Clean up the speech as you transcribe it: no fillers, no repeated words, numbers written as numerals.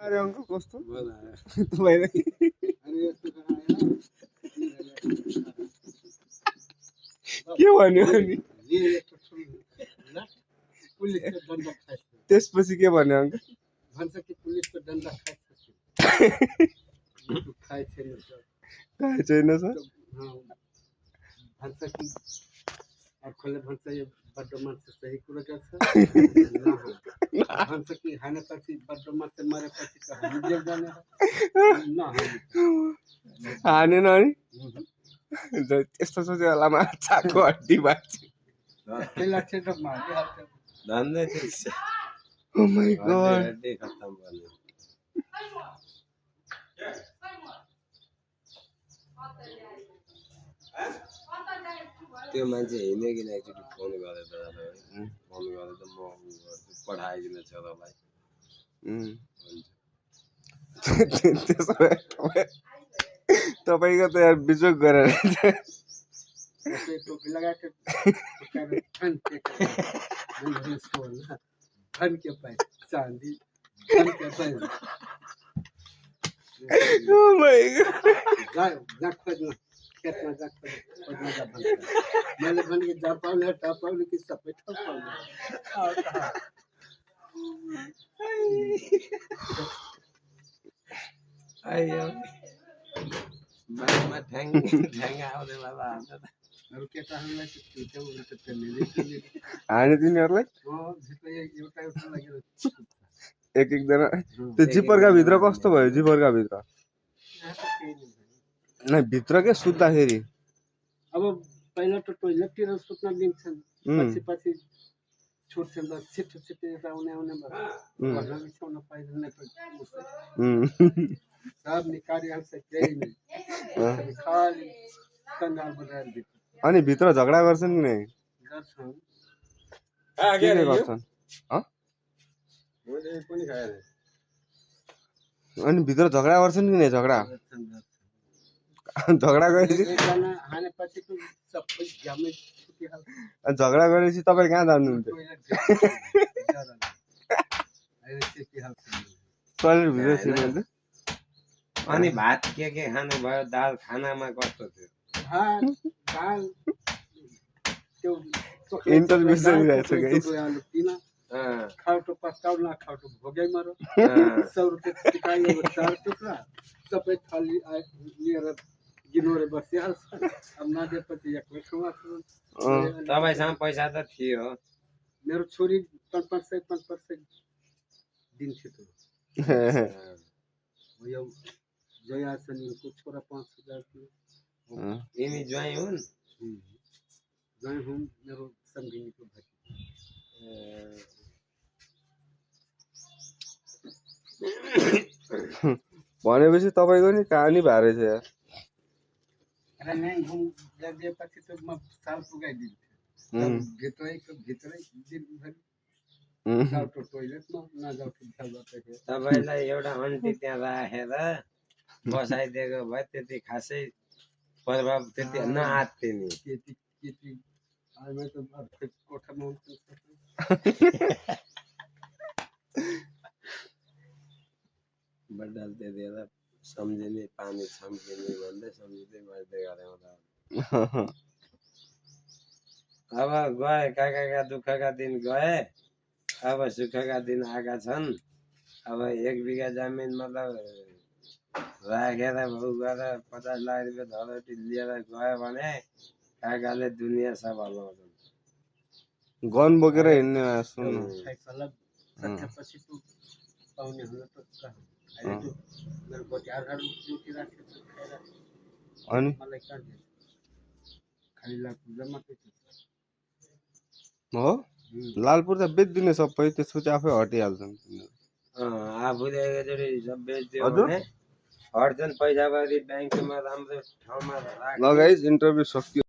अरे अङ्कल कस्तो तपाईँले के भन्यो अनि त्यसपछि के भन्यो अङ्कल भन्छ कि पुलिसको डन्डा खाए छैन सर भन्छ कि अर्कोले भन्छ यो बड्डो मान्छे सही कुरा गर्छ भन्छ कि हानेपछि बड्डो मान्छे मरेपछि त हामीले जाने हानेन अनि त्यस्तो सोच्यो होला माछाको हड्डी बाँच्छ त्यसलाई चाहिँ मारिहाल्छ Oh my god. त्यो मान्छे हिँड्यो किन एकचोटि फोन गरेर फोन गरेर म पठाइदिन छोरालाई त्यसो भए तपाईँको त यार बिजोग गरेर टोपी लगाएको धन के पाए चांदी धन के पाए Oh my god. जा खोज्न खेतमा जा खोज्न जा भन्छ मैले भने जा पाउने टा पाउने कि सबै ठाउँ पाउने आयो बाइकमा ठ्याङ आउँदै बाबा अरू केटाहरूलाई त्यो उल्टो त्यसले हाने तिनीहरूलाई एउटा लागेर एक एकजना त्यो जिपरका भित्र कस्तो भयो जिपरका भित्र नै भित्र के सुत्दाखेरि अब पहिला त टोइलेटतिर सुत्न दिन्छन् पछि छोड्छन् बस छिटो छिटो यता आउने भएर घरमा बिछाउन पाइँदैन सब निकालिहाल्छ केही नै खाली कन्डाल बनाएर दिन्छ अनि भित्र झगडा गर्छन् कि नै गर्छन् के गर्छन् अनि भित्र झगडा गर्छन् कि नै झगडा झगडा गरेपछि झगडा गरेपछि तपाईँ कहाँ जानुहुन्छ टोइलेट भित्र छिर्नुहुन्छ अनि भात के खानु भयो दाल खानामा कस्तो थियो इन्टरभ्यू चलिरहेछ गाइस खाउटो पस्काउ न खाउटो भोगै मरो 100 रुपैयाँ टिकायो 4 टुक्रा सबै थाली लिएर गिनोरे बसिहाल्छ अब नदिएपछि एक्लै खुवाउँछु तपाईँसँग पैसा त थियो मेरो छोरी 500 दिन्थ्यो त यो जया सनीको छोरा 5000 थियो यिनी ज्वाइँ हुन् ज्वाइँ हुन् मेरो सम्झिनीको भाइ भनेपछि तपाईँको नि कहानी भारे छ यार पछि त म साल पुगाइदिन्थेँ भित्रै दिनभरि जाउँ टोइलेटमा नजाउँ तपाईँलाई एउटा आन्टी त्यहाँ राखेर बसाइदिएको भए त्यति खासै प्रभाव त्यति नआत्थे नि केटी आमा त कोठामा बड्डाल त्यतिखेर सम्झिने पानी छम्किने भन्दै सम्झिँदै बस्दै गरे अब गए काकाका दुःखका दिन गए अब सुखका दिन आएका छन् अब 1 बिघा जमिन मतलब राखेर भउ गरेर 50 लाख रुपियाँ धरती लिएर गयो भने काकाले दुनियाँ सब हल्लाउँछन् गन बोकेर हिँड्ने सुन्नु पाउने हुन त मेरो बजार ड्युटी राखेको अनि मलाई कहाँ दिन्छ खाली पूजा मात्रै हो लालपुर त बेच्दिने सबै त्यसपछि आफै हटिहाल्छन् आफूले एकचोटि सब बेच्दियो भने हट्छन् पैसा पाति ब्याङ्कमा राम्रो ठाउँमा राख्छ ल गाइस इन्टरभ्यु सकियो